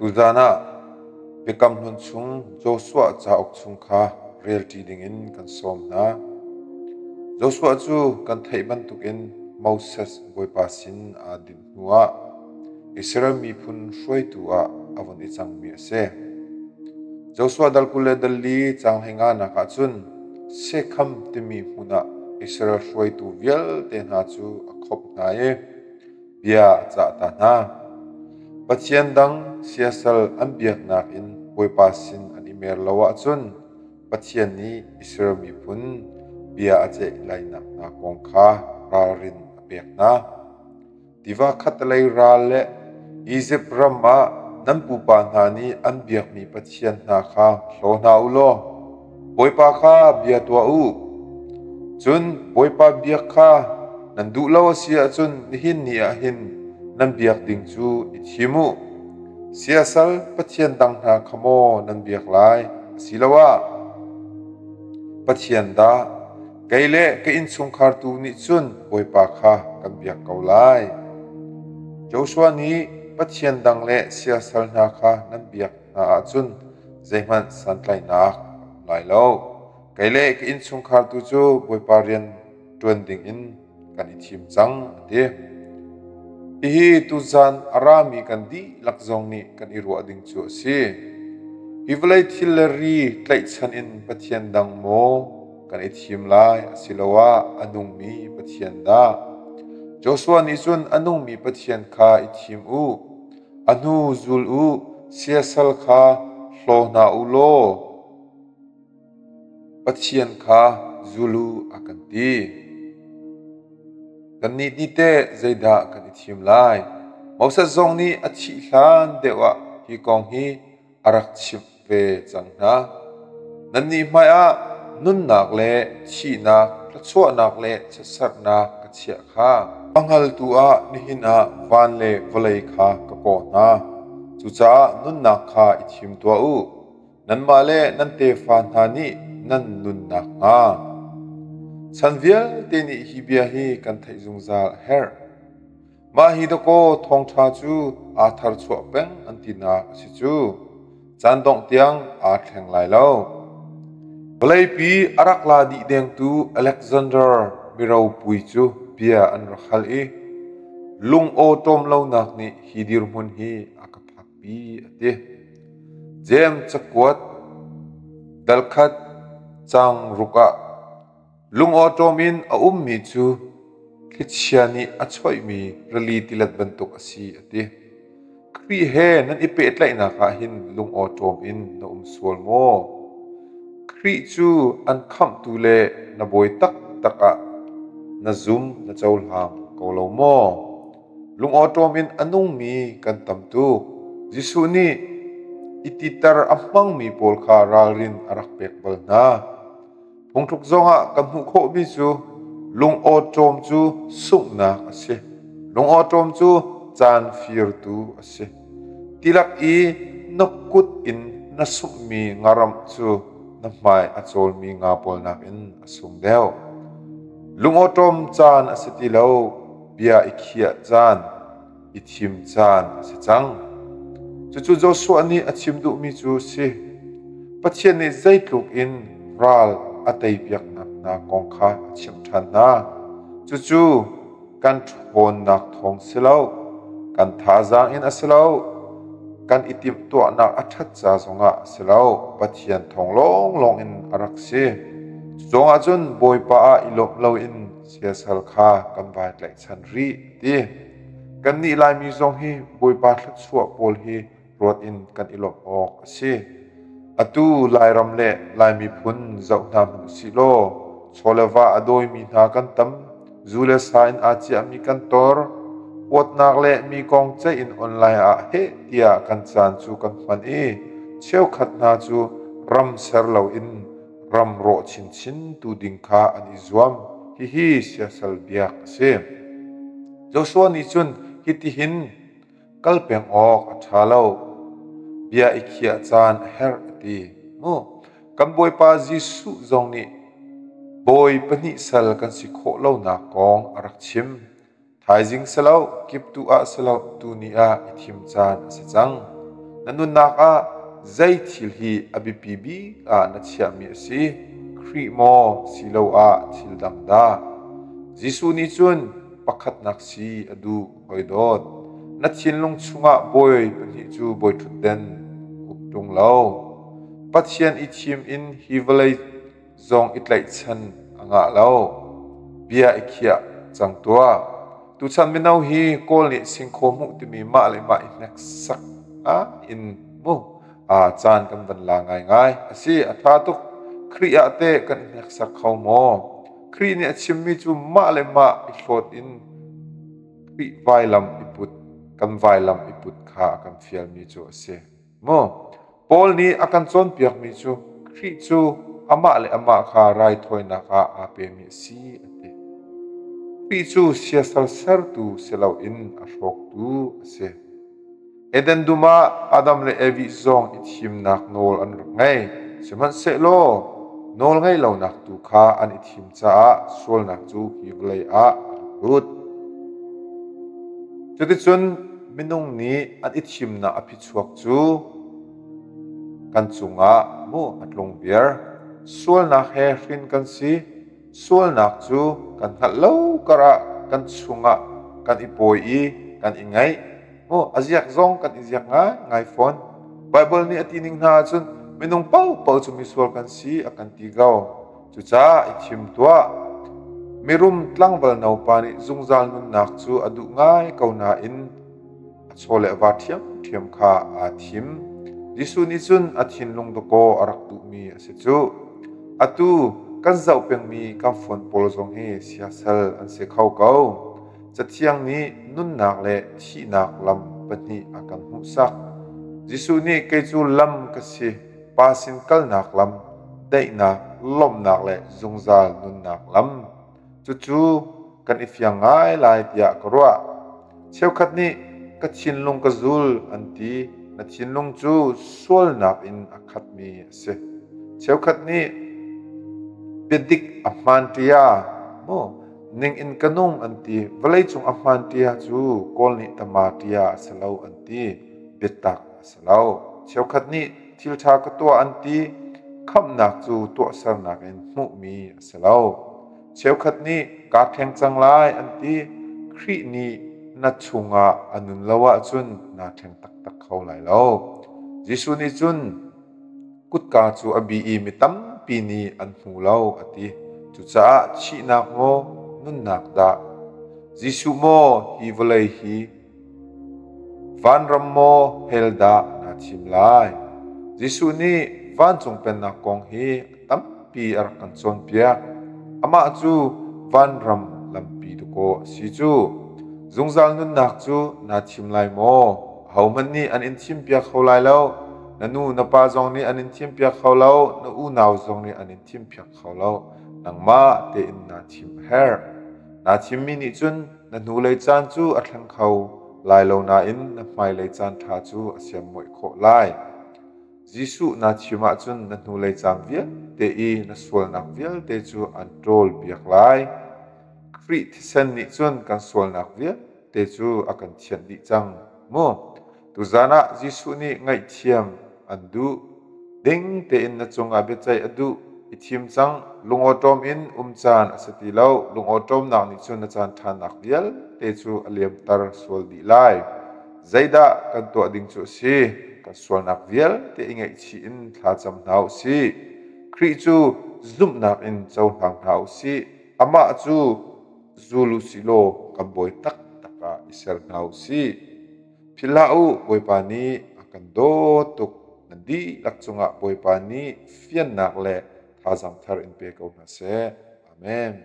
Tuzaan ah Biakam Hlun chung Joshua cauk chung kha relṭi dingin kan sawm hna. Joshua cu kan theih bantukin Moses Bawipa sin aa dinh hnuah Israel miphun hruaitu ah a vun i cangmi a si. Joshua dal 20 le dal li caang hleinganak ah cun Shekham timi hmun ah Israel hruaitu vialte hna cu a khawmh hna i bia a cah ta hna. Pathian dang siasal an biaknak in Bawipa sin an i mer lo ahcun Pathian nih Israel miphun bia a ceih lainak hna kong kha ralrin a pek hna. Tiva khattelei ral le Izipt ram ah nan pupa hna nih an biakmi pathian hna kha hlaw hna u law Bawipa kha bia tuah u. Cun Bawipa biak kha nan duh lo a si ahcun nihin ni ah hin nan biak ding cu i thim u. Siasal pathian dang hna kha maw nan biak lai asiloah Pathian dah? Kei le ka innchungkhar tu nih cun Bawipa kha kan biak ko lai. Joshua nih pathian dang le siasal hna kha nan biak hna ahcun zeihmanh santlaihnak a um lai lo. Kei le ka innchungkhar tu cu Bawipa rian ṭuan dingin kan i thim cang, a ti. Hihi tuzan a rami kan dihlak zong nih kan i ruah ding cu a si. Hi vawlei thil le ri tlaihchan in Pathian dang maw kan i thim lai asiloah a nungmi Pathian dah? Joshua nih cun a nungmi Pathian kha i thim u, a hnu zul u, siasal kha hlaw hna u law Pathian kha zul u a kan ti. Kannih nih teh zeidah kan i thim lai? Moses zong nih a thih hlan deuh ah hi kong hi a rak chimh ve cang hna. Nannih hmaiah nunnak le thihnak, thluachuahnak le chiatserhnak ka chiah kha. A hngaltu ah nihin ah van le vawlei kha ka kawh hna. Cucaah nunnak kha i thim tuah u. Nanmah le nan tefa hna nih nan nun nakhnga. Chan vialte nih hi bia hi kan theih zungzal a herh. Mah hi dakaw thawngṭha cu aa tharchuah peng an tinak a si cu. Caan dongh tiang aa thleng lai lo. Vawleipi a rak la dih dengtu Alexander miropui cu bia an rak hal i lungawṭawm lonak nih hi dirhmun hi a ka phakpi a ti. Jeim cakuat dal khat caang ruk ah Lungawṭawm in a ummi cu thlichia nih a choihmi rili tilet bantuk a si a ti. Khrih he nan i pehtlaihnak ah hin lungawṭawm in na um sual maw? Khrih cu an khamhtu le na bawi taktak ah na zum na cohlang ko lo maw? Lungawṭawm in a nungmi kan tam tuk. Jesuh nih i titer a hmangmi pawl kha ralrin a rak pek bal hna. Phungthluk zongah kan hmuh khawhmi cu lungawṭawm cu sunghnak a si. Lungawṭawm cu caan firtu a si. Tilak i na kut in na sumhmi ngaramh cu na hmai a cawlmi nga pawl nakin a sung deuh. Lungawṭawm caan a si ti lo, bia i khiah caan, i thim caan a si cang. Cucu Joshua nih a chim duhmi cu a si. Pathian nih zeitluk in ral a teipiaknak hna kong kha a chimh ṭhan hna. Cucu kan ṭhawnnak thawng si lo, kan thazaang in a si lo, kan i timhtuahnak a ṭhat ca zongah a si lo, Pathian thawng lawnglawng in a rak si. Cu zongah cun Bawipa ah i lawmh loin siasal kha kan vai tlaihchan rih ti. Kannih Laimi zong hi Bawipa thluachuah pawl hi ruat in kan i lawmh awk a si. Atu Lairam le Lai miphun zoh hna hmanh usih law chaw le va a dawimi hna kan tam, zu le sa in aa ciahmi kan tor, huatnak le mi kong ceih in online ah heh tiah kan caan cu kan hman i cheukhat hna cu ram ser loin ram rawh chinchin tu ding kha an i zuam. Hihi siasal biak a si. Joshua nih cun hitihin kal peng awk a ṭha lo. Bia i khiah caan a herh a ti. Mu kan Bawipa Jesuh zong nih bawi pahnih sal kan si khawh lonak kong a rak chim. Thaizing si lo, kiptuh ah si lo, tuni ah i thim caan a si cang. Na nunnak ah zei thil hi a biapi bik ah na chiahmi a si? Khrih maw siloah thil dang dah? Jesuh nih cun pakhatnak si a duh, hawi dawt. Na thinlung chungah bawi pahnih cu bawiṭhutden uk ṭung lo. Pathian i thim in hi vawlei zong i tlaihchan a ngah lo. Bia i khiah cang tuah. Tuchan mino hi Kawl nih singkhaw hmuh timi mah le mah i hneksak in mu a caan kan van la ngaingai. A si, a ṭha tuk. Khrih ah teh kan i hneksak kho maw? Khrih nih a chimmi cu mah le mah i hlawt in Khrih vailam i put, kan vailam i put kha a kan fialmi cu a si. Mu. Paul nih a kan cawnpiakmi cu Khrih cu amah le amah kha raithawinak ah aa pemi a si a ti. Khrih cu siasal sertu si loin a hrawktu a si. Eden dum ah Adam le Evi zong i thimnak nawl an rak ngei. Sihmanhsehlaw nawl ngeih lonak tu kha an i thim caah sualnak cu hi vawlei ah a rak lut. Cuticun minung nih an i thimnak a phichuak cu kan cungah mu a tlung viar. Sualnak he hrin kan si. Sualnak cu kan hngalh lo karah kan chungah kan i pawi i kan i ngaih. Mu a ziak zong kan i ziak ngaingai fawn. Baibal nih a ti ning hna ahcun minung paohpaoh cu misual kan si a kan ti ko. Cucaah i thim tuah. Mirum tlangval nopa nih zungzal nunnak cu a duh ngai ko nain a chaw le a va ṭhiamṭhiam kha aa thim. Jesuh nih cun a thinlung dawkaw a rak duhmi a si cuh. Atu kan zoh pengmi kan phone pawl zong hi siasal an si kho ko. Cathiang nih nunnak le thihnak lam pahnih a kan hmuhsak. Jesuh nih kei cu lam ka si, Pa sin kalnak lam, daihnak, lawmhnak le zungzal nunnak lam. Cucu kan i fiang ngai lai tiah ka ruah. Cheukhat nih ka thinlung ka zul an ti. Na thinlung cu sualnak in a khatmi a si. Cheukhat nih biadik a hmaan ṭia mu ning in ka nung an ti. Vawleicung a hmaan ṭia cu Kawl nih tama ṭia a si lo an ti. Biatak a si lo. Cheukhat nih thil ṭha ka tuah an ti. Khamhnak cu tuahsernak in hmuhmi a si lo. Cheukhat nih kaa thleng cang lai an ti. Khrih nih na chungah a nun lo ahcun naa thleng taktak kho lai lo. Jesuh nih cun kutka cu a bi i mi tampi nih an hmu lo a ti. Cucaah thihnak maw, nunnak dah? Jesuh maw hi vawlei hi Vanram maw hell dah naa thim lai? Jesuh nih vancung pennak kong hi tampi a rak kan cawnpiak. Amah cu vanram lampi dakaw a si cu. Zungzal nunnak cu naa thim lai maw? Ahohmanh nih an in thimpiak kho lai lo. Na nu na pa zong nih an in thimpiak kho lo. Na unau zong nih an in thimpiak kho lo. Nangmah tein naa thim a herh. Naa thimmi nih cun na hnulei caan cu a thleng kho lai lo nain na hmailei caan ṭha cu a siammawih khawh lai. Jesuh naa thim ahcun na hnulei caan vialte i na sualnak vialte cu an ṭawlpiak lai. Khrih thisen nih cun kan sualnak vialte cu a kan thianh dih cang mu. Tuzan ah Jesuh nih ngaihthiam an duh. Ding tein na cungah biaceih a duh. I thim cang. Lungawṭawm in um caan a si ti lo. Lungawṭawmnak nih cun na caan ṭhanak vialte cu a liamter sual dih lai. Zeidah kan tuah ding cu a si? Kan sualnak vialte i ngaihchih in thlacam hna u sih. Khrih cu zumhnak in cohlang hna u sih. Amah cu zul u sih law kan Bawi taktak ah i ser hna u sih. Philh hlah u, Bawipa nih a kan dawt tuk. Nan dihlak cungah Bawipa nih fiannak le thazaang thar in pe ko hna seh. Amen.